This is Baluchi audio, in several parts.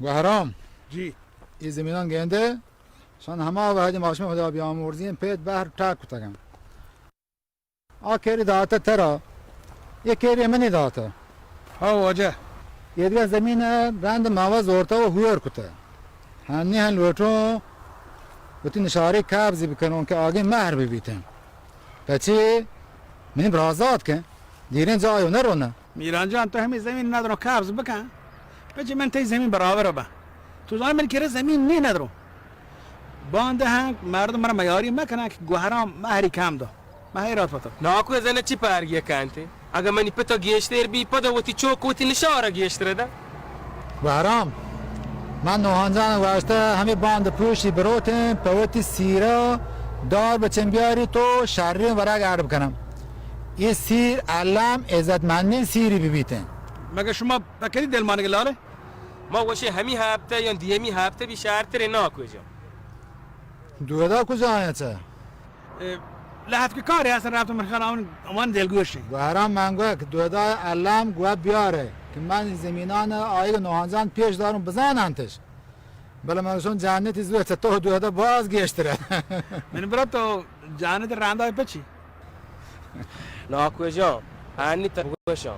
گوهرام. جی. اے زمینان گندے، شان ہما وہدی ما شما خدا بیامرزیں، پید بہر ٹاک کتگن. آ کری داتا ترا، اے کری منی داتا. ہاں واجہ. اے دگہ زمین رند ماوا زورتا و ہور کتا. ہنی ہن لوٹوں وتی نشاری قبض بکنوں کہ آگے مہر ببیتن. پچی منی برازات کن، دیریں جایو نرونہ. میران جان، تو ہمے زمین ندرو قبض بکن. پچی من تئی زمین برابر بہ. تو زان من کرے زمین نی ندرو. باندہ ہن مردم مرا میاری مکنن کہ گوہرام مہری کم دو. مہرات پتو. ناکو زن چی پرگی کنتے؟ اگہ منی پتا گیشتر بی، پدا وتی چوک وتی نشارا گیشتر دا. گوہرام، من نوحان جان گوشتہ ہمے باند پروشی بروتیں، پہ وتی سیرا دار بچن بیاری تو شریں ورگ اڈ بکنم. اے سیر الم عزت مندیں سیری ببیتیں. مگہ شما پہ کدی دل مانگ لالے؟ ما گوشے ہمی ہفتہ یا دیمی ہفتہ بی شرتر ناکو جان. دودا کجا آیا چہ؟ اے، لحظ کہ کارے اصل رابطہ من خیال آون، آوان دلگوش ہیں. گوہرام من گوہ کہ دودا الم گوہ بیارے کہ من زمینان آیگ نوحان جان پیش داروں بزان انتش. بلے من گوشوں جنتی زور چہ تو دودا باز گیشترے. من برا تو جنت رندا پچی؟ ناکو جان، ہنی تر گوشاں،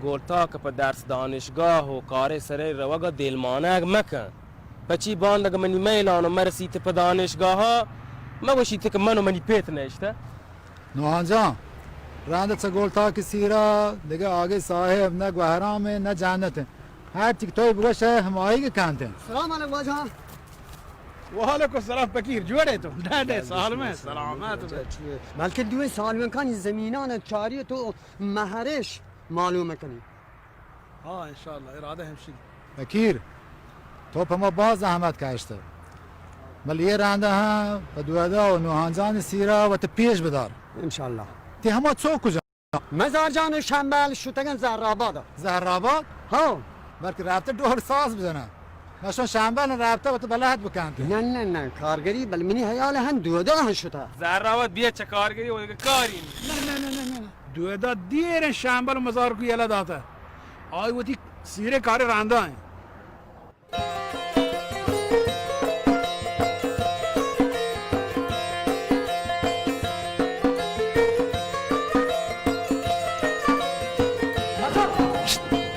گلتاک پہ درس دانشگاہ و کارے سرے روگا دلمانگ مکن. پچی باندگ منی میلان و مرسیت پہ دانشگاہا، مگوشیت کہ من و منی پیت نشتہ. نوحان جان، رند چہ گلتاک سیرا دگہ آگے صاحب نہ گوہرام نہ جنت. ہر چی کہ تو بگوش ہمائی کہ کنت. سلام علیکم واجہ. وعلیکم السلام فقیر، جوڑے تو؟ ڈاڈے سالم ہے، سلامت. بلکہ دوئیں سالمکانی زمینان چاری تو مہرش معلوم کنی. ہاں، انشاءاللہ، ارادہ ہمشی. فقیر، تو پہ ما باز زحمت کشتہ. بلے یہ رندہ ہاں، پہ دودا و نوحان جان سیرا و تو پیش بدار. انشاءاللہ. تی ہما چوک کجا؟ مزار جان و شمبل شتگن زہرآباد. زہرآباد؟ ہاں. بلکہ رابطہ ڈول ساز بزنن. نشون شمبل رابطہ وت بلد بکنت. نہ، نہ، نہ، کارگری، بل منی حیال ہن دودا ہن شتا. زہرآباد بیا چہ کارگری و دگہ کاری. نہ، نہ، نہ، نہ، نہ. دودا دیر شمبل مزار کو یلہ داتا. آئی وتی سیرے کارے راندا ہیں.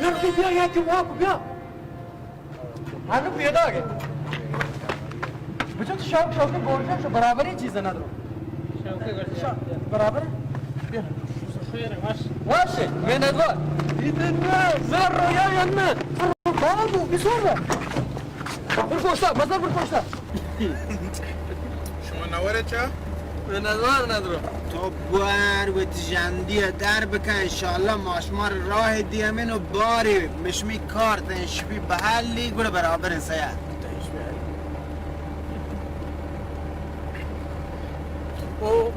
بیا، بیا، بیا، بیا، بیا. ہنو پیداگ ئے. بچو تو شوق، شوق گورجا شو برابری چیز نہ دو. شوق گورجا. برابر. بیا. وش. وش، منتوار. زر رو یا یا نه؟ بابو، بسور رو. برو پشتا، بزر برو پشتا. شما نوره چا؟ منتوار ندارم. تو بوار وتی جندی در بکن، انشاءالله ما شما را راه دیمین و باری مشمی کار تن شپی بحالی گڑا برابر سیا. او،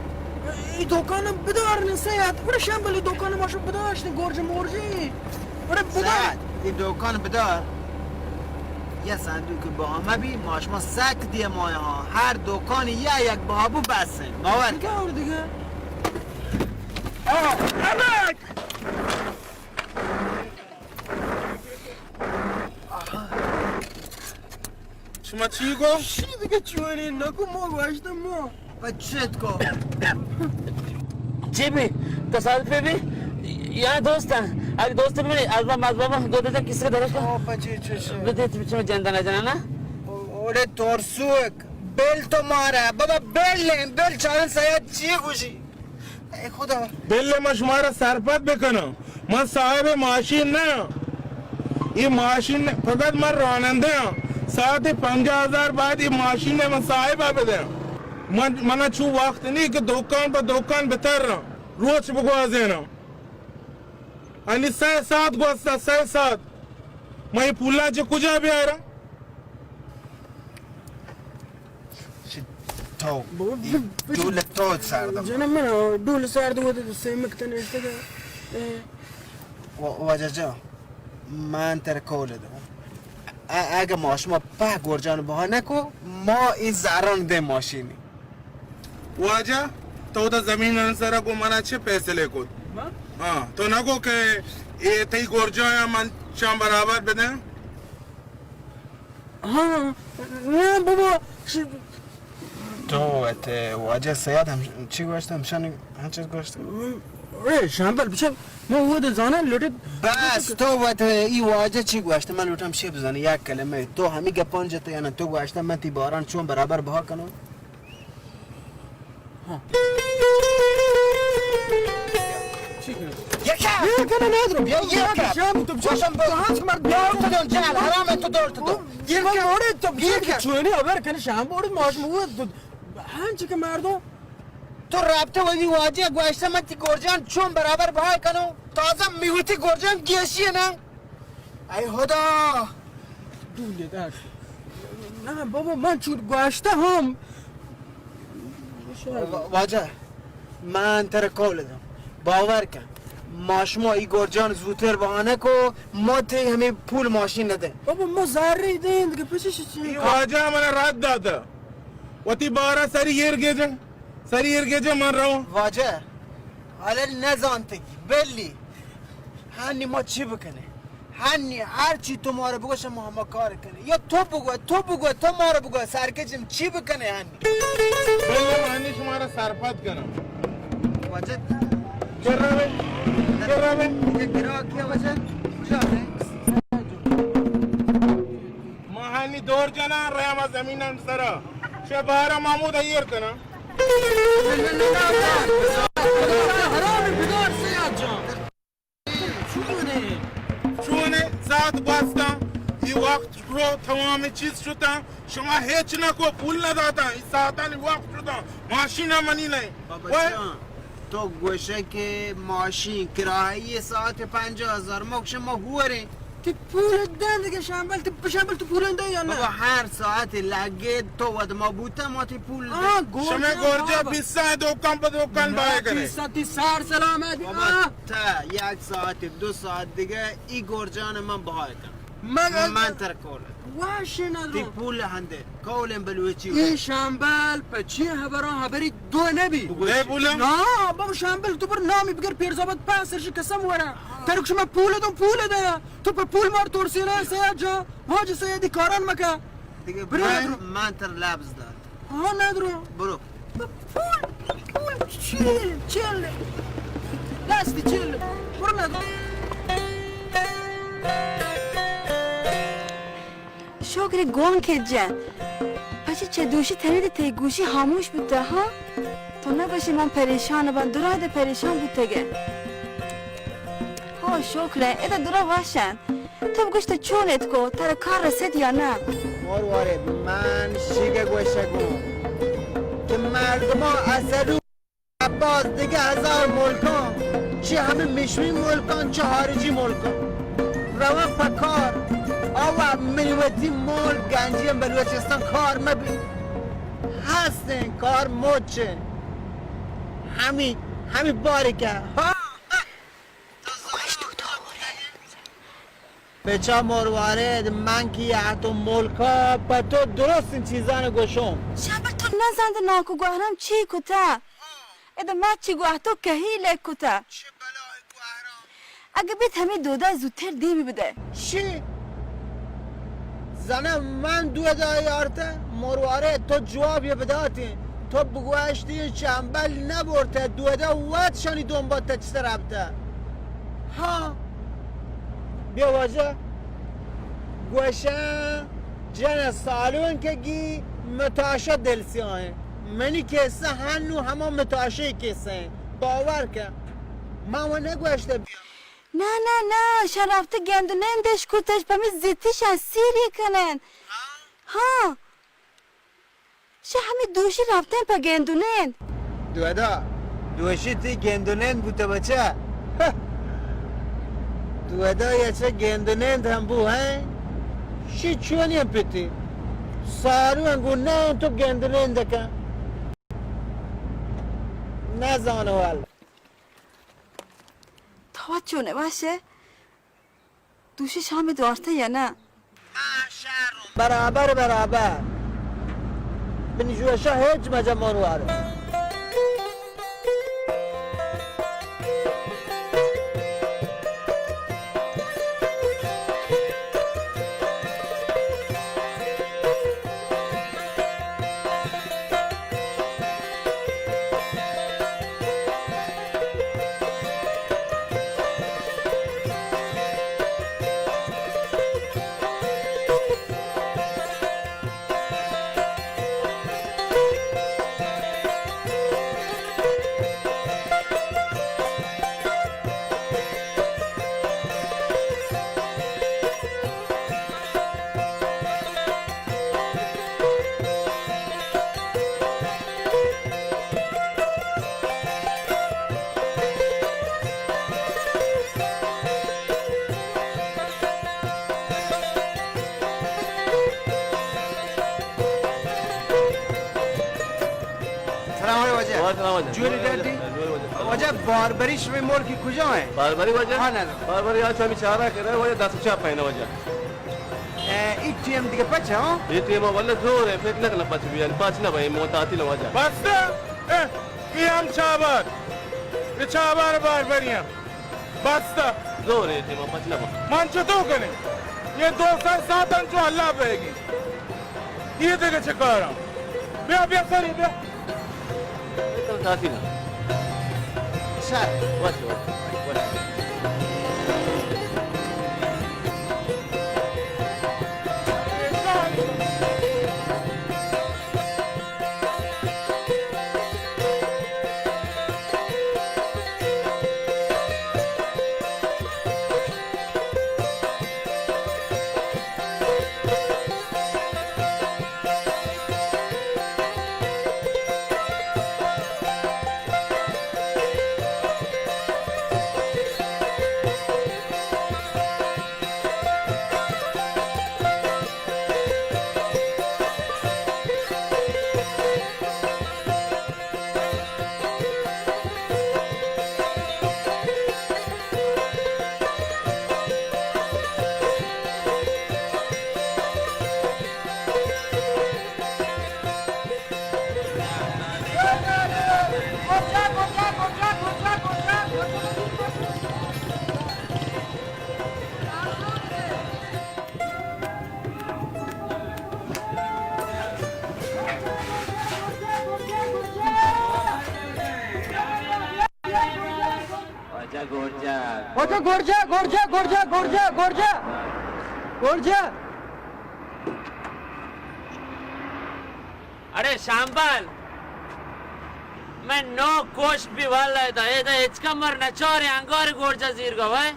ای دکان بدار نه سید. برو شنبلی دکان ما شو بداشت گرج مرجی. برو بدار. سید، ای دکان بدار. یه صندوق با همه بی، ما شما سک دیه مایه ها. هر دکان یه یک بابو بسه. باور کن. بدار دیگه. آه، امک! شما چی گو؟ چی دیگه چونی نکو، ما گوشتم ما. بچت کو. چی بی؟ تصادفی بی؟ یا دوستان؟ اگه دوست بی، از ما، از ما گوده کسی که درش کن. آه، پچی چشه؟ بده تو چه جنده نجنه نه؟ اوڑے ترسوک. بل تو مارا. بابا بل لیں، بل چارن سیاد چی گوشی؟ اے خدا. بل من شما را سرپد بکنم. من صاحب ماشین نه. این ماشین فقط من راننده ام. ساعت پنجاه هزار بعد این ماشین من صاحب بدم. من، من چو وقت نی که دکان به دکان بترم. روچ بگوازینم. انی سه ساعت گوسته، سه ساعت. من این پولا چه کجا بیارم؟ چی تو؟ بابا، ای ب-، ب-، ڈول تو سر دم. جنم من ڈول سر دو، تو سیمک تنشته. اه. و-، واجه جان، من تر قول دم. ا-، اگه ما شما په گرجان بها نکو، ما این زران ده ماشینی. واجه، تو دا زمین سر گو منا چه فیصله کت؟ من؟ ها، تو نگو که ای تی گرجایا من چند برابر بدم؟ ہاں، نہ بابا، ش-، تو وت واجہ سید ہم چی گوشت؟ ہمشانی ہنچ گوشت؟ اے شامبل بچار، من وہد زاناں لوٹت۔ بس، تو وت ای واجہ چی گوشت؟ من لوٹم شی بزانی یک کلمہ۔ تو ہمی گپان جت یا نہ؟ تو گوشت من تی باران چون برابر بہا کنوں؟ ہاں۔ چی کنی؟ یکا! یہ کنه ندارم. بیا، یہ کن. شام تو بچار. باشم با. تو هنچ مرد بیا تو دور جال، حرام تو دور تو دور. یہ کن. تو بچار چونی خبر کنی؟ شام بورد ماش مو. هنچ که مردم. تو رابطه وی واجه گوشته من تی گرجان چون برابر بها کنو؟ تازه میوتی گرجان گیشی نه؟ ای خدا! دونده دار. نه بابا، من چون گوشته هم. وا-، واجه، من ترا قول دم. باور کن. ما شما ای گرجان زودتر بهانه کو، ما تی همه پول ماشین نده. بابا، ما ذره دین دیگه، پس چی؟ ای واجه من رد داده. وتی بارا سری ایر گیجن. سری ایر گیجن من رو. واجه، حالا نزانتگی، بلی. هنی ما چی بکنه؟ هنی هر چی تو ما رو بگوش، ما همه کار کنه. یا تو بگو، تو بگو، تو ما رو بگو، سرکجم چی بکنه هنی؟ بله، هنی شما رو سرپد کنم. واجه. چرا به؟ چرا به؟ دیگه گرا کیا واجه؟ کجا به؟ ما هنی دور جنان ریم از زمینم سرا. چه بارا محمود ایر کنم؟ نه، نه، نه، نه، نه. حرام بدار سیاد جان. چونه؟ چونه؟ ساعت گوستن، ای وقت رو تمام چیز شدن، شما هیچ نکو، پول ندادن، ای ساعتانی وقت شدن، ماشین هم منی نه. بابا جان، تو گوشه که ماشین کرایه ساعت پنجاه هزار، ما گوشه ما هوریم. تی پول دن دیگه شامبل، تی شامبل تو پول ده یا نه؟ بابا هر ساعت لگه تو ود ما بوته ما تی پول ده. آه، گرجا شما گرجا بابا. بیست ساعت دکان په دکان نه، بای کنه. بیست ساعت تی سر سلامت. بابا آه. تا یک ساعت دو ساعت دیگه ای گرجان من بهای کن. مگه من تر کول. واش ندارم. تی پول هنده. کولم بلوچی. ای شامبل په چی خبران خبری دو نبی؟ بگو چی؟ نه، بابا شامبل تو بر نامی بگر پیرزابت پس سرش قسم ورا. ترک شما پول دم پول ده. تو په پول مار ترسینا سیاد جان. واجه سیادی کاران مکه. دیگه برو من، ندارم. من تر لبز داد. ها، ندارم. برو. پول، پول چیه؟ چل. دستی چل. برو ندارم. شکر گون که جن. پچی چه دوشی تنید تی گوشی خاموش بوته، ها؟ تو نباشی من پریشان بان، درا ده پریشان بوتگه. ها، شکر، ادا درا واشن. تو بگوش تو چون اتکو، ترا کار رسید یا نه؟ مروارید، من شیگه گوشگون که مردما اصلو باز دیگه هزار ملکان، چه همه مشوی ملکان، چه خارجی ملکان. روان پا کار، آوا منی وتی ملک گنجی هم بلوچستان کار مبی. هستن کار مچه. همی، همی باری که. ها، ها. بچا مروارید، من که یه تو ملکا په تو درست این چیزان گوشم. شامبل تو نزند ناکو گوهرام چی کتا؟ ادا ما چی گوه تو کهیل کتا؟ چه بلای گوهرام؟ اگه بیت همی دودا زودتر دیمی بده. چی؟ زنم من دودا یارته؟ مروارید تو جواب یه بداتی. تو بگوشتی شامبل نبرته، دودا وت شانی دنبال تا چی سر ربته؟ ها؟ بیا واجه. گوشن جن سالون که گی متاشا دل سیاهه. منی کیسه هنو هما متاشا کیسه. باور کن. من و نگوشته بیا. نه، نه، نه، شان رفته گندونندش کتش، پمی زیتیش سیری کنن. ها؟ ها. چه همی دوشی رفتن په گندونند؟ دودا، دوشی تی گندونند بوته بچه. دودا یا چه گندونند هم بو، هه؟ شی چونی هم پتی؟ سارو انگو نه تو گندونند کن. نزانه والا. تو چونه باشه؟ دوشی شام دوارته یا نه؟ برابر، برابر. من جوشا هیچ مجا مروارم. سلام واجہ۔ جوڑ ئے ڈاڈی؟ جوڑ ئے واجہ۔ واجہ، باربری شمئے ملک کجا اِنت؟ باربری واجہ؟ ہاں، نہ۔ باربری آ چہ ہمے چارا کرا واجہ، دست چپ اِنت واجہ۔ اے، اے ٹی ایم دگہ پچ اِنت، ہاں؟ اے ٹی ایم واللہ زور اِنت، فکر نہ کن پچ بیت، پچ نہ بیت، مو تعطیل اِنت واجہ۔ بس، اے، اے ہم چابار، اے چابار باربری اِنت۔ بس تا۔ زور اِنت، ما پچ نہ با۔ من چطور کنیں؟ اے دو سد ساعت اِنت چو اللہ بیگی۔ اے دگہ چہ کاراں؟ بیا، بیا سری، بیا۔ تو تعطیل اِنت۔ سر۔ وش، وش، وش۔ واجہ گورجا۔ واجہ گورجا، گورجا، گورجا، گورجا، گورجا۔ گورجا۔ اڑے شامبل، من نو کوشک بی والا ادا، ادا ہچ کمر نچارے انگار گورجا زیرگا وے۔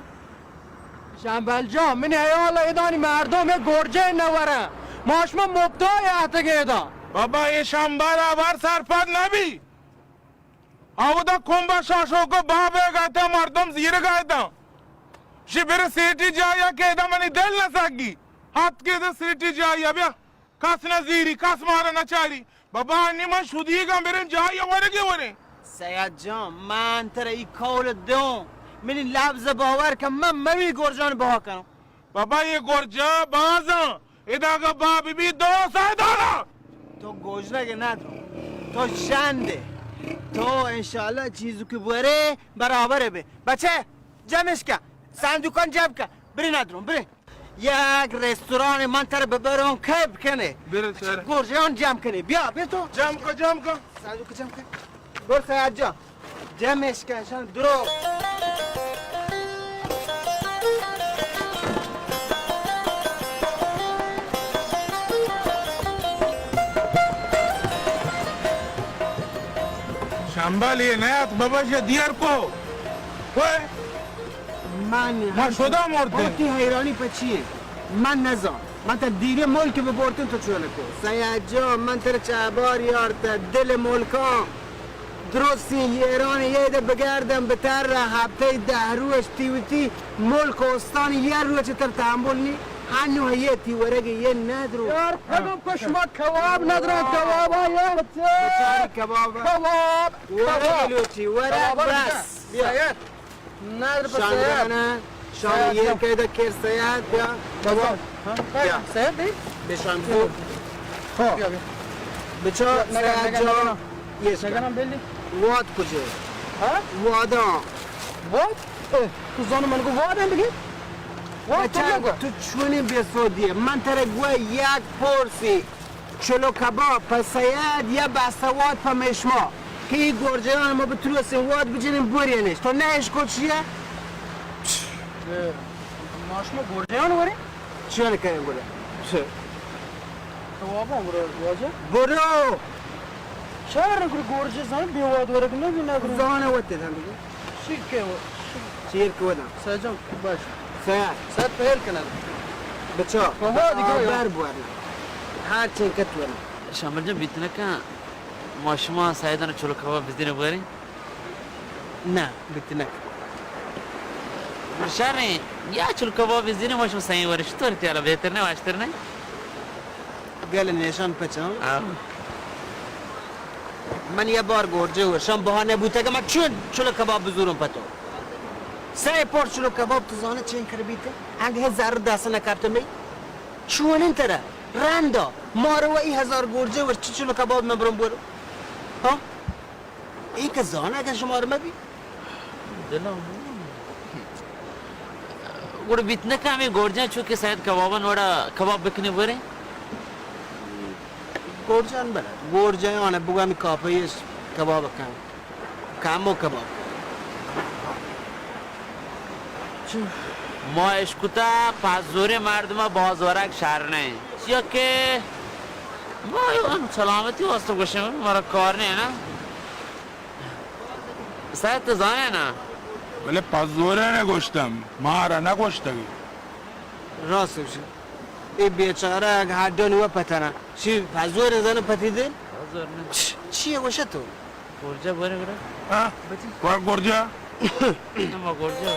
شامبل جان، منی ہیال ءَ ادانی مردم اے گورجے نہ وراں۔ ما شما مپتا اتکگیں ادا۔ بابا، اے شامبل ءَ ہبر سرپد نہ بی۔ اودا کمبا شاشوک ءُ بابے گاتا مردم زیرگا اتاں۔ شی بر سیٹی جایا کہ ادا منی دل نہ سگی۔ ہاتھ کے ادا سیٹی جایا بیا۔ کس نہ زیری، کس مارا نہ چاری۔ بابا، انی من شدیگاں، بریں جاہے ورگے وریں۔ سید جان، من ترا ای قول دوں، منی لبز باور کن، من ممی گرجان بہا کنوں۔ بابا، اے گرجا بازاں، ادا اگاں بہا بی بی دو سئے دارا۔ تو گوجنگ نہ درو، تو شندے، تو انشاءاللہ چیزو کہ بورے برابر بے۔ بچے، جمش کن، صندوقان جمع کن، بریں نہ درو، بریں۔ یک رستوران من تر ببروں، کیف کنے۔ برو چارے۔ گرجان جمع کنے۔ بیا، بیا تو۔ جمع کن، جمع کن۔ صندوق جمع کن۔ برو سید جان۔ جمعش کن، شان درو۔ شمبل یہ نیات بابا شا دیار کو۔ کوئے؟ من ما شدا مردیں۔ وتی حیرانی پہ چی اِنت؟ من نزان۔ من تر دیریں ملک ببرتیں تو چون کو۔ سید جان، من تر چہ بار یارت دل ملکاں۔ درستیں ایران یہ دے بگردم بتر ہفتے دہ روچ تی وتی ملک و استان یہ روچ تر تحمل نی۔ ہنو یہ تی ورگی یہ ندرو۔ یار، کدوم کو شما کباب ندرو، کباب آیا۔ بچاری کباب۔ کباب۔ ورگ کباب۔ لوچی، ورگ کباب بس۔ بیا۔ سید۔ ندر پہ سید۔ شان سید یہ جان۔ قیدا کر سید، بیا۔ بابا۔ ہاں؟ بیا۔ سید دی؟ بشان تو۔ ہاں۔ بیا، بیا۔ بچا نگا، سید نگا، جان۔ نگا۔ یہ نگا نام بلی۔ واد کجے؟ ہاں؟ واداں۔ واد؟ اے، تو زانو من کو واد ہیں بگی؟ واد بچا، کجا گو؟ تو چونی بے سودی ہے۔ من ترے گو یک پرسی۔ چلو کباب پہ سید یا بستہ واد پہ میشما کہ ای گرجیان ما بتروسیں واد بجنیں بورینش۔ تو نہ اشکو چیئے؟ اے، ما شما گرجیان وریں؟ چیان کریں گرے؟ چھ۔ کباباں برو واجہ۔ برو! شہر گرے گرجے زان بے واد ورگ نہ بی نہ گرے۔ زان وتے زان دیگه۔ شیر کہ و-، شیر۔ شیر کہ وداں۔ سید جان، باش۔ سید۔ سید پہل کنگ۔ بچا۔ بابا دیگه آ، یا۔ بر بورنا۔ ہر چین کت ورنا۔ شامل جان بیت نکن، ما شما سیدان چلو کباب بزدین بوریں؟ نہ، بیت نکن۔ شریں، یا چلو کباب بزدین ما شما سین وریں، شتور تیالا بہتر نہ، واشتر نہ؟ گل نشان پچاں۔ آ۔ من یه بار گورجه ورشم بهانه بوته که من چون چلو کباب بزورم پتو. سه پار چلو کباب تو زانه چین کر بیته؟ انگه هزار دست نکرته می. چونین تره رندا مارو ای هزار گورجه ور چی چلو کباب من برم برو؟ ها؟ این که زانه اگه شما رو مبی؟ دلم گڑا بیت نہ کہ ہمے گورجاں چو کہ سید کباباں وڑا کباب بکنے برے؟ گورجاں بلے، گورجاں آنے بگا ہمے کاپے اش کباب کن. کامو کباب. ما اشکتا پزورے مردم بازورگ شر نہیں. چیا کہ ما ہم سلامتی واسطہ گوشم، مارا کار نہیں نا. سید تو زانے نا؟ بلے پزورے نہ گوشتم، مارا نہ گوشتگی. راست گوشی. اے بیچارہ اگہ ہڈانی و پتنا. چی پزور زن پتی دل؟ پزور نہ. چ-، چی گوشت تو؟ گورجا بورے گڑا. ہاں؟ بچی. کوا گورجا؟ نہ، ما گورجا.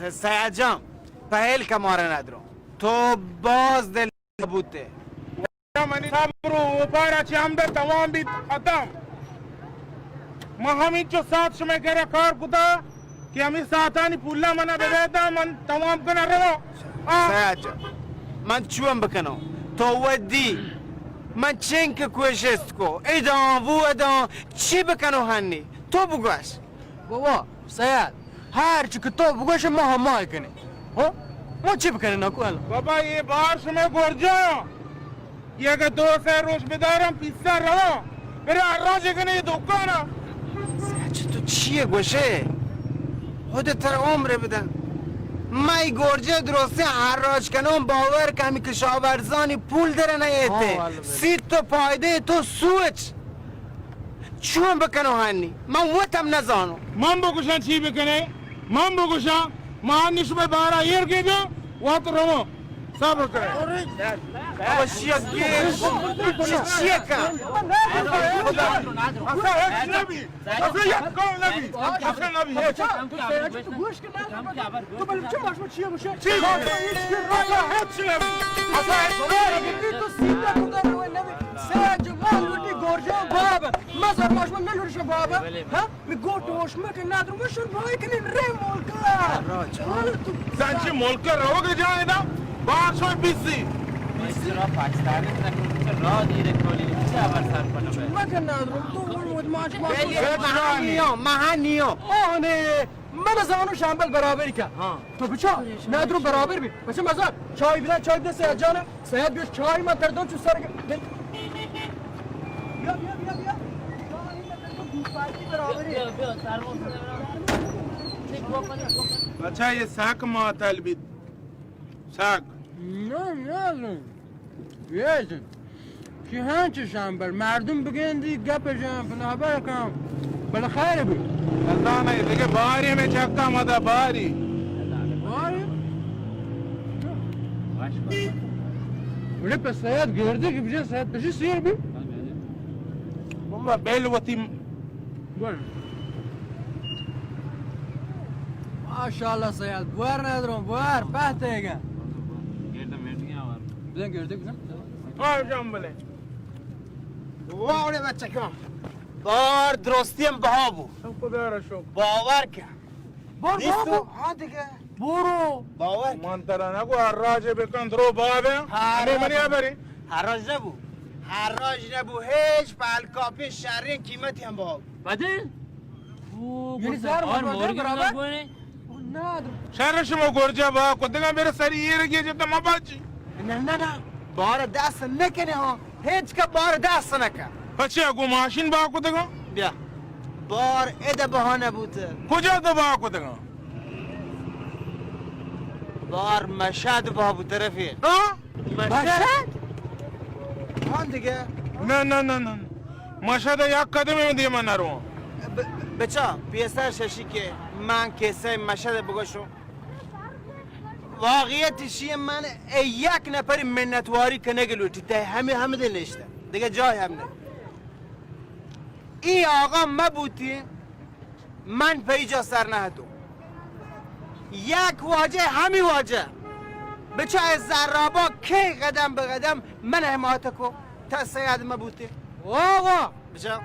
س-، سید جان، پہل کمارا ندرو. تو باز دل بوتے. منی صبر و اوپارا چہ ہمدا تمام بیت ختم. من ہمینچو ساعت شمئے کرا کار کتا کہ ہمے ساعتانی پولا منا ببیدا، من تمام کنا رواں. آ. سید جان، من چون بکنوں؟ تو ودی من چنک کوشست کو، اداں وو اداں، چی بکنوں ہنی؟ تو بگوش. بابا، سید، ہر چی کہ تو بگوش، ما ہما کنیں. ہو؟ ما چی بکنیں ناکو الان؟ بابا، اے بار شمئے گورجاں. اگہ دو سے روش بدارم، پیسا رواں. برے ہر روز کنیں اے دکانا. سید، تو چی گوشے؟ خود تر عمر بدن. مئی گورجے درستیں ہر روز کنوں، باور کہ ہمی کشاورزانی پول در نہ ایتے. ہاں، واللہ. سید تو پائدے تو سوچ. چون بکنوں ہنی؟ من وتم نزانوں. من بگوشاں چی بکنے؟ من بگوشاں، من ہنی شمئے بارا ایر گیجاں، وت رواں. صبر کنے. ابا شیخ گیر. چی، چی کن؟ اصلاً ہچ نبی. اصلاً یک کار نبی. اصلاً نبی. ہچ. تو بلے چه ماشما چیه گوشه؟ چی گوشه؟ هیچ کی رایا هیچ نبی. اصلاً هیچ کار نبی. تو سیده تو در روی نبی. سید جان، ما لوٹی گورجان باب. مزار ماشما نلوٹش باب. ها؟ می گوٹ وش مکن ندر وشن بای کنین رے مولکا. زنچی مولکا روگ جان دا. بار شوی بیسی. بیسی را پاکستانی نکن، را دیره کولی. مکن نادرو، تو اون وقت ماش ماش بلی، ماش ماش ماش نیو، ماش نیو. آنه، من زانو شامبل برابر کن. ها. تو بچا، نادرو برابر بی. بچا مزار، چای بنا، چای بده سیاد جانا. سیاد بیش چای ما تردو چو سر. بیا، بیا، بیا، بیا. چای ما تردو دو پارتی برابر. بیا، بیا، سرمو. بچا، یه ساک معطل بید. ساک. نه، نه، نه. ویزن. چی هنچ شامبل؟ مردم بگندی گپ جن، پلا خبر کن. بل خیر بی. نزانه دیگه باری می چکا مدا باری. باری؟ ولی پس سید گرده که بجن سید پشی سیر بی؟ بابا بل وتی. بل. ماشاءالله سید، بور ندرم، بور، پهتیگه. گرده مردگی آوار. بزن گرده بزن. آه، جان بله. واوڑے بچکاں. بار درستی ہم بہا بو. خدا را شکر. باور کن. بار دیستو؟ بہا بو؟ ہاں دیگه. برو. باور کن. من ترا نگو حراج بکن درو بابه. ہاں، ہمیں منی حراج. خبری. حراج نبو. حراج نبو، ہیچ پال کاپی شرین قیمتی ہم بہا بو. بدل؟ او، یعنی گوشت زر آر مردم مرگی برابر؟ نگونے؟ او، نه، در- شر شما گرجا با کدگان بره سری ایرگی جتا ما باچی. نه، نه، نه. بار دست نکنه ها. هیچ که بار دست نکن. پچه اگو ماشین با کدگان؟ بیا. بار اده بهانه بوته. کجا تو با کدگان؟ بار مشهد با بو طرفی. ها؟ مشهد؟ هان دیگه. نه، نه، نه، نه. مشهد یک قدم هم دیما نرو. ب-، ب-، بچا، پیسر ششی که من کیسه مشهد بگوشم. واقعیت شی من ای یک نفری منتواری کنگ لوٹی، ته همه، همه دل نشته. دیگه جای هم نه. ای آقا مبوتی، من پہ ای جا سر نہ اتوں. یک واجہ، ہمی واجہ. بچا اے زرابا کئے قدم بہ قدم من حمایت کو، تا سید مہ بوتے. واہ واہ. بچا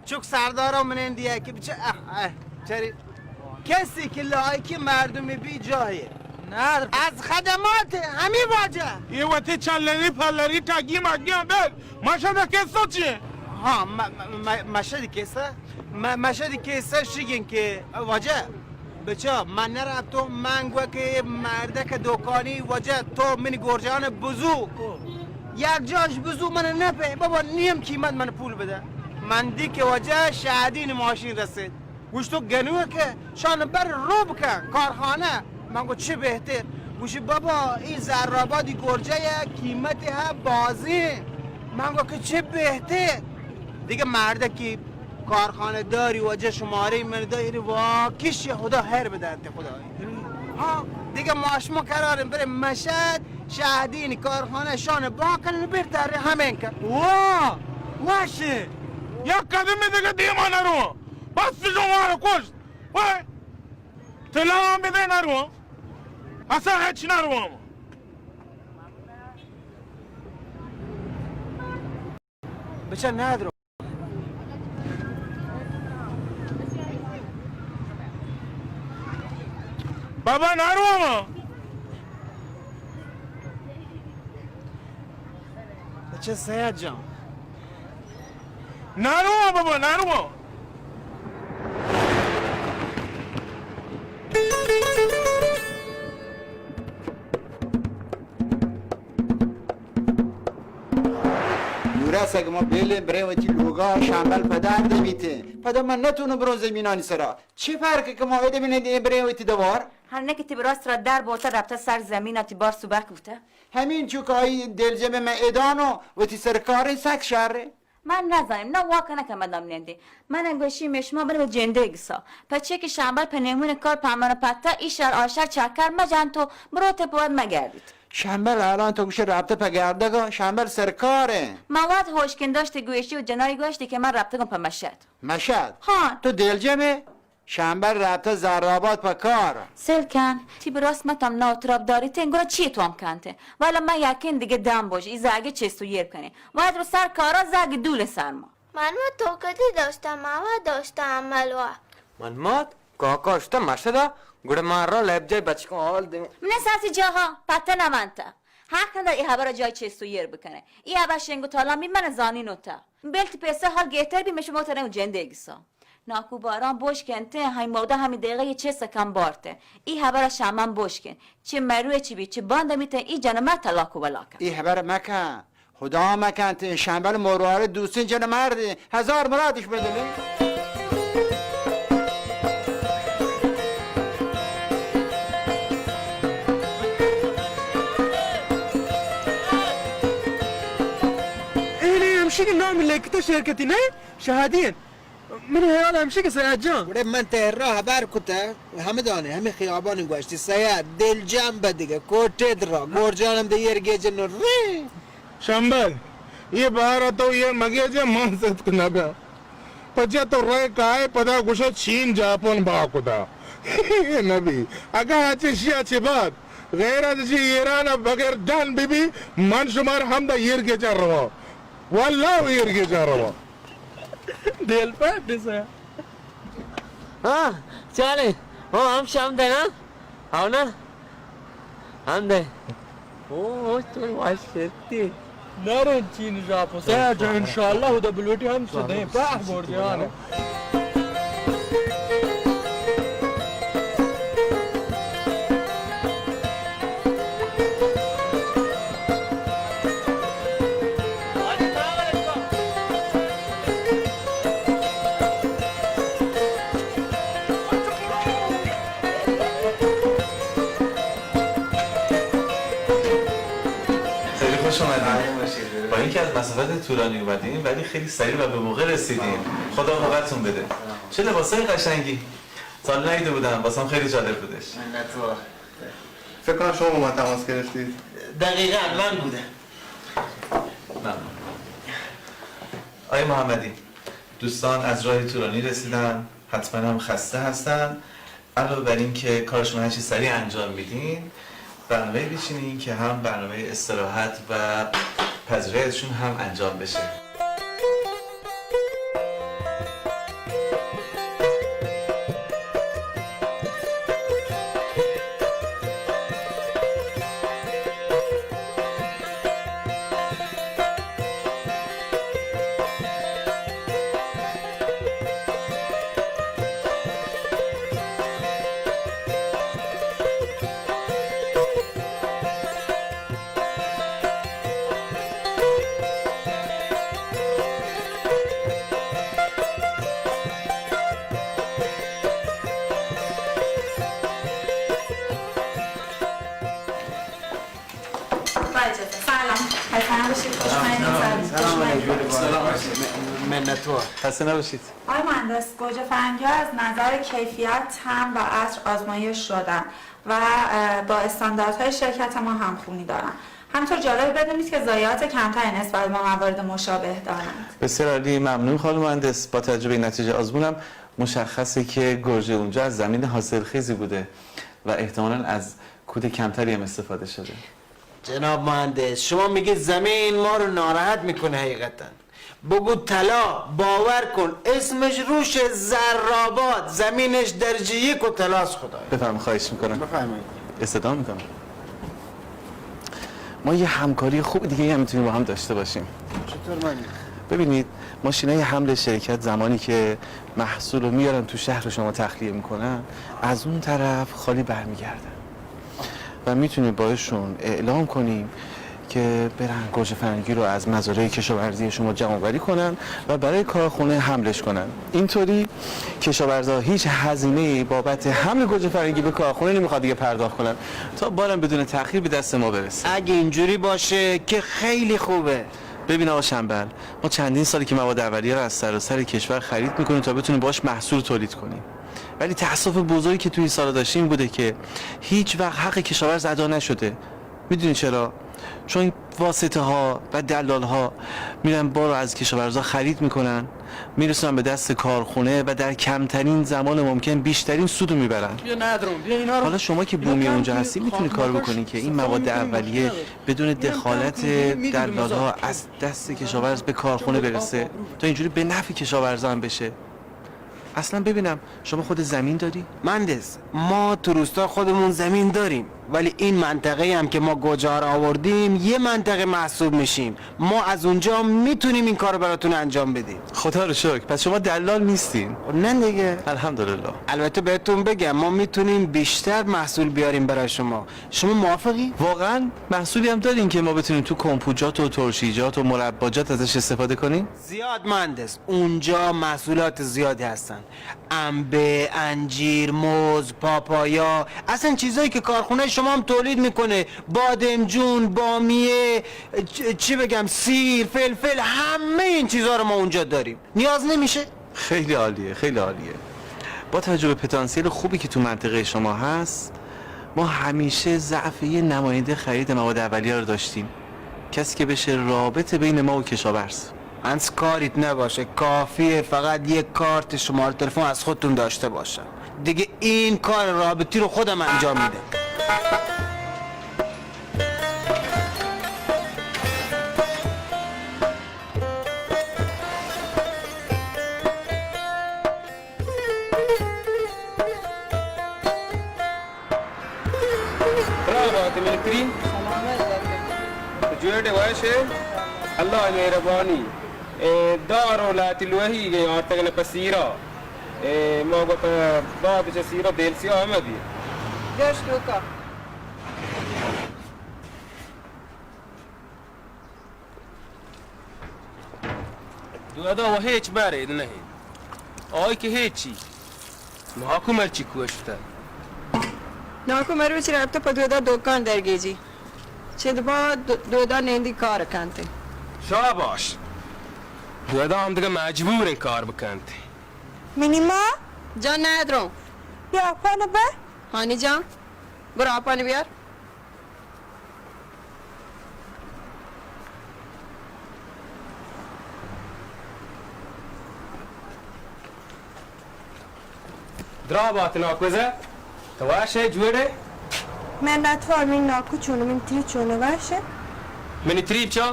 چک سردارا منین دیا کہ بچا، اہ، اہ، چری کسی کہ لائقی مردمی بی جاہے. نه. از خدمات ہمی واجہ. یہ وتی چلری پلری ٹگی مگی ہم بر. مشہد کسہ چیے؟ ہاں، م-، م-، م-، مشہد کسہ. م-، مشہد کسہ شگین کہ واجہ، بچا، من نرفتوں، من گو کہ مردک دکانی واجہ، تو منی گورجان بزو. یک جاش بزو من نپے، بابا، نیم قیمت من پول بده. من دی کہ واجہ شادی ماشین رسید. گوشت تو گنوکے، شان بر رو بکن کارخانه. من گو چه بهتر. گوشی بابا، این زرآبادی گرجه یه قیمتی ها بازی. من گو که چه بهتر. دیگه مردکی کارخانه داری واجہ شماره من دا، یعنی واقعی خدا خیر بده انت خدا. ها، دیگه ما شما قراریم بریم مشهد، شهدین کارخانه شان با کنن بهتره همین کن. واہ، واشه. یک قدم دیگه دیما نرو. بس شما رو کشت. وای. طلا هم بده نروم. اصلاً هیچ نروم. بچا ندرو. بابا نروم. بچا سید جان. نروم بابا، نروم. نورس، اگه ما بیلیں بریں وتی لوگا، شمبل پدر دمیتیں. پدا من نتونم بروں زمینانی سرا. چه فرقی که ما اده بینیں بریں وتی دوار؟ هر نه که تی براس را در بوته رفته سر زمین تی بار سوبک بوته. همین چو که آئی دلجم من ادانو وتی سرکار سک شر. من نزانم، نه واکنه که مدام نندی. من گوشی می شما بنو جنده گسا. پچه که شمبل په نیمون کار په امن پتا ای شر آشر چکر مجن تو بروت بود مگردید. شمبل الان تو گوشه رابطه په گردگا، شمبل سرکاره. مواد هوشکن داشت گوشی و جنایی گوشتی که من رابطه گم په مشهد. مشهد؟ ها. تو دلجمه؟ شمبل رابطه زرآباد په کار. سلکن، تی براس متم ناوتراب داری تین گره چی توام کنته؟ والا من یکین دیگه دم باش، ای زاگه چست و یر کنه. واید رو سر کارا زاگه دول سرما. من ما توکتی داشتم، ما داشتم عمل وا. من مات کاکا اشتا مشدا، گڑا من را لب جای بچکان حال دیم. من ساسی جاها پته نمانتا. حق نداری ای خبر جای چست و یر بکنه. ای خبر شنگ و تالان بی من زانین و تا. بلت پیسه حال گهتر بی مشه موتر و جنده گسا. ناکو باران بوش کنته، های مودا همی دقیقه یه چست کم بارته. ای خبر شامن بوش کن. چه مروه چی بی، چه باند میته، ای جن مر طلاق و بلا کن. ای خبر مکن. خدا مکن تی شنبل مروارد دوستین جن مردی. هزار مرادش بدلی. اینی همشی که نام لکته شرکتی نه؟ شهادین. من خیال همشی که سید جان. گڑا من تہ را خبر کتہ، ہمدانے، ہمے خیابانی گوشتی، سید، دل جم بہ دگہ، کوٹے درا، گورجانم دے یر گیجن ری. شمبل، یہ بہارا تو یہ مگیجے من ستک نبیاں. پچے تو رئے کائے پدا گوشے چین جاپان با کتا. یہ نبی. اگاں اچے شیا چے بات، غیر از چی ایران بغیر ڈن بی بی، من شمار ہم دا یر گیجا رواں. واللہ یر گیجا رواں. دل پہ دسا. ہاں، چالے. ہاں، ہم شام دے نا. ہاں نا. ہم دے. او، او، تو واش کرتی. نارن چین جاپو. سیا جان، انشاءاللہ، خدا بلوٹی ہم سے دیں. پاہ گور جانے. خیلی خوش اومدین. با اینکه از مسافت طولانی اومدین، ولی خیلی سریع و به موقع رسیدین. خدا موقعتون بده. چه لباسای قشنگی. تا ندیده بودم، واسم خیلی جالب بودش. منت‌وار. فکر کنم شما با من تماس گرفتید. دقیقاً من بودم. ممنون. آقای محمدی، دوستان از راه طولانی رسیدن، حتماً هم خسته هستن. علاوه بر این که کارشون هرچی سریع انجام میدین، برنامه‌ای بچینین که هم برنامهٔ استراحت و پذیراییشون هم انجام بشه. با اجازه. سلام. خسته نباشید. خوش اومدید. سلام. خوش اومدید. سلام. منت‌وار. خسته نباشید. آقای مهندس، گوجه فرنگی‌ها از نظر کیفیت، طعم و عطر آزمایش شدن و، اه، با استانداردهای شرکت ما همخوانی دارن. همینطور جالب بدونید که ضایعات کمتری نسبت به موارد مشابه دارند. بسیار عالی، ممنون خانم مهندس. با توجه به این نتیجه آزمونم مشخصه که گوجه اونجا از زمین حاصلخیزی بوده و احتمالاً از کود کمتری هم استفاده شده. جناب مهندس، شما میگید زمین ما رو ناراحت می‌کنه. حقیقتاً بگو طلا، باور کن، اسمش روش زرآباد، زمینش درجهٔ یک و طلاست خدایا. بفرمایید، خواهش می‌کنم. بفرمایید. استدعا می‌کنم. ما یه همکاری خوب دیگه هم می‌تونیم با هم داشته باشیم. چطور مهندس؟ ببینید، ماشینای حمل شرکت زمانی که محصول رو میارن تو شهر شما تخلیه می‌کنن، از اون طرف خالی برمیگردن. و می‌تونیم باهاشون اعلام کنیم که برن گوجه فرنگی رو از مزارع کشاورزی شما جمع‌آوری کنن و برای کارخونه حملش کنن. اینطوری کشاورزا هیچ هزینه‌ای بابت حمل گوجه فرنگی به کارخونه نمی‌خواد دیگه پرداخت کنن، تا بارم بدون تأخیر به دست ما برسه. اگه اینجوری باشه که خیلی خوبه. ببین آقا شنبل، ما چندین سالی که مواد اولیه رو از سراسر کشور خرید می‌کنیم تا بتونیم باش محصول تولید کنیم. ولی تأسف بزرگی که توی این سالا داشتیم این بوده که هیچ وقت حق کشاورز ادا نشده. می‌دونی چرا؟ چون واسطه‌ها و دلال‌ها می‌رن بار رو از کشاورزا خرید می‌کنن، می‌رسونن به دست کارخونه و در کمترین زمان ممکن بیشترین سود رو می‌برن. بیا ندارم، بیا اینا رو. حالا شما که اینا بومی کم اونجا کنید، هستی، می‌تونی کار بکنی که این مواد اولیه بدون دخالت دلال‌ها از دست کشاورز به کارخونه برسه، تا اینجوری به نفع کشاورزا هم بشه. اصلاً ببینم، شما خود زمین داری؟ مهندس، ما تو روستا خودمون زمین داریم، ولی این منطقه هم که ما گوجه ها را آوردیم، یه منطقه محسوب می‌شیم. ما از اونجا می‌تونیم این کار رو براتون انجام بدیم. خدا رو شکر، پس شما دلال نیستین؟ نه دیگه. الحمدلله. البته بهتون بگم، ما می‌تونیم بیشتر محصول بیاریم برای شما. شما موافقی؟ واقعاً محصولی هم دارین که ما بتونیم تو کمپوت‌جات و ترشیجات و مرباجات ازش استفاده کنیم؟ زیاد مهندس، اونجا محصولات زیادی هستن. انبه، انجیر، موز، پاپایا، اصلاً چیزایی که کارخونه شما هم تولید می‌کنه، بادمجون، بامیه، چ-، چی بگم، سیر، فلفل، همهٔ این چیزها رو ما اونجا داریم. نیاز نمیشه؟ خیلی عالیه، خیلی عالیه. با توجه به پتانسیل خوبی که تو منطقهٔ شما هست، ما همیشه ضعف یه نماینده خرید مواد اولیه رو داشتیم، کسی که بشه رابط بین ما و کشاورز. انس، کاریت نباشه، کافیه فقط یه کارت، شماره تلفن از خودتون داشته باشم. دیگه این کار رابطی رو خودم انجام می‌دم. برابر، تو منی تری؟ سلامت بات. تو جوڑ ئے، وش ئے؟ اللہ ءِ مہربانی. اے دار و لہتی لوہی گئے آرتگ نہ پسیرا. اے ما گوت باب چہ سیرا دل سیاہ ہمے بی. گشت وکا. دودا و ہچ برے نہ. آئی کہ ہچی. ناکو مرچی کوشتہ. ناکو مروچی رپتہ پہ دودا دکان درگیجی. چد با دو-، دودا نیندی کار کنتے. شاباش. دودا ہم دگہ مجبوریں کار بکنتے. منی ماں. جان نہ درو. بیا پان بہ. ہانی جان. برو آپانی بیار. درا بات ناکوزہ، تو وش ئے، جوڑ ئے؟ منت وار، منی ناکو چون، منی تری چون، وش ئے؟ منی تری چا؟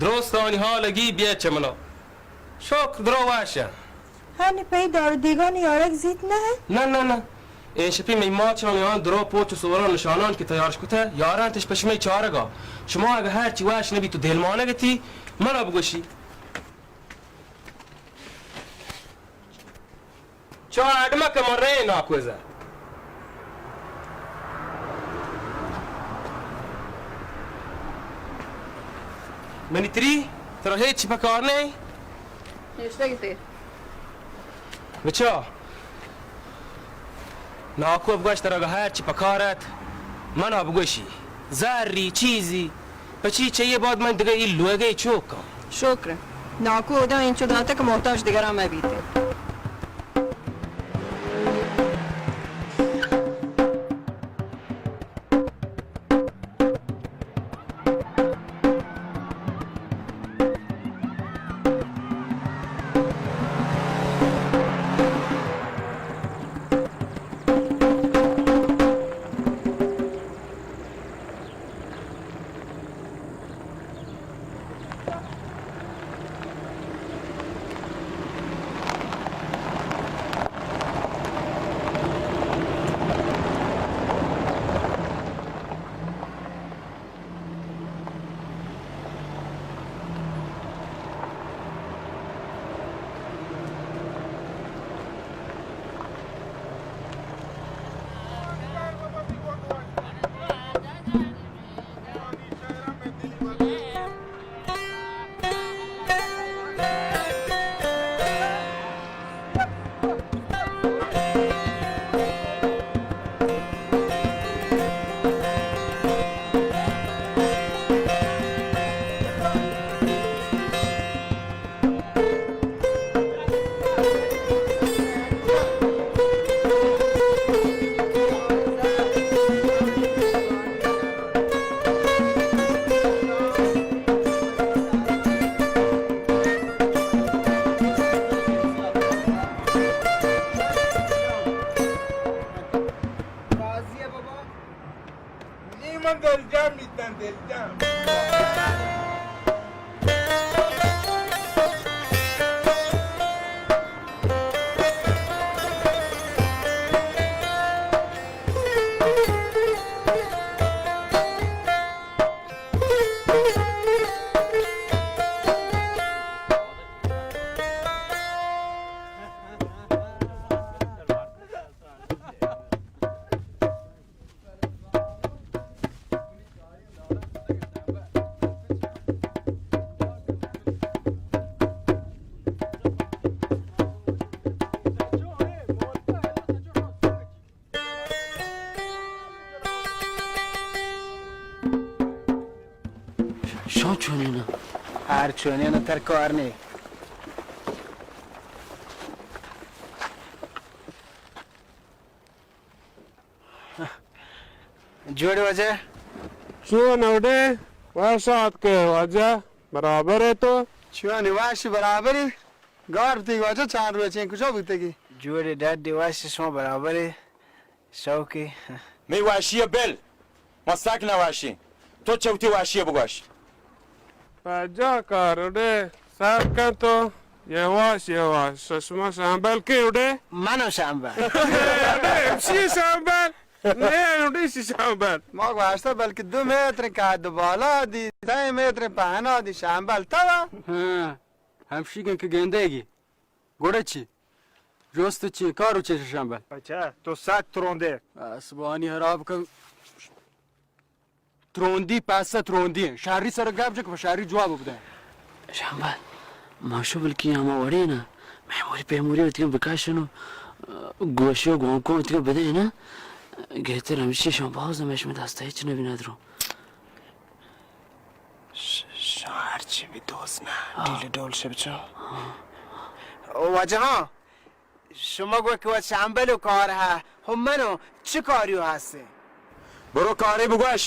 درستانی حال گی بیا چہ منا. شکر، درو وش ئے. ہانی پئی دار و دیگانی یارگ زیت نہ؟ نہ، نہ، نہ. اے شپی مئی ماچانی آن درو پوچ و سوران نشانان کہ تیارش کتہ، یارنتش پہ شمئی چارگا. شما اگہ ہرچی وش نبی تو دلمانگ تی، منا بگوشی. چا اڈ مکہ، من رئیں ناکوزہ. منی تری، ترا ہچ پکار نہ؟ نشتگی تے. بچا، ناکو بگوش ترا اگہ ہرچی پکار ات، منا بگوشی. زری، چیزی. پچی چہ اے بعد من دگہ اے لوگئے چوک آں. شکر. ناکو ادا انچو داتہ کہ محتاج دگراں مہ بیت. نی من دلجم بیتن، دلجم. شو چونی نا؟ ہر چونی نا، تر کار نی. جوڑے واجہ؟ چون ئے وڑے؟ وش آتکے واجہ، برابر ئے تو؟ چونی وش، برابر ئے. گار بوتگی واجہ، چند روچ ایں کجا بوتگی؟ جوڑے ڈڈی وش، شما برابر ئے؟ شوقی. می واشی بل، ما سک نواشی. تو چوتی واشی بگوش. پجا کار وڑے، سر کن تو. یواش یواش، شما شامبل کی وڑے؟ منو شامبل. وڑے، ہمشی شامبل. نے، وڑے شی شامبل. ما گوشتا بلکہ دو متر قد بالا دی، سہ متر پہنا دی شامبل تو. ہاں، ہمشی کن کہ گندے گی. گڑا چی؟ جست چی؟ کارو چی شامبل؟ اچھا، تو سک تروندے. اسبانی حراب کن. تروندی پسہ تروندی. شری سر گپ جک، شری جواب بدے. شامبل، ما شو بلکی ہما وڑے نا. میموری پیموری وتیگا بکاشنو. گوشی و گونکو وتیگا بدے نا. گہتر ہمشی شما باز ہمیش میں دستا ہچ نبی ندرو. ش-، شما ہرچی بی دوست نہ، ڈیل ڈول شے بچو. او واجہاں، شما گو کہ وت شامبل و کار ہا، ہو منو چی کاریو ہستے؟ برو کارے بگوش.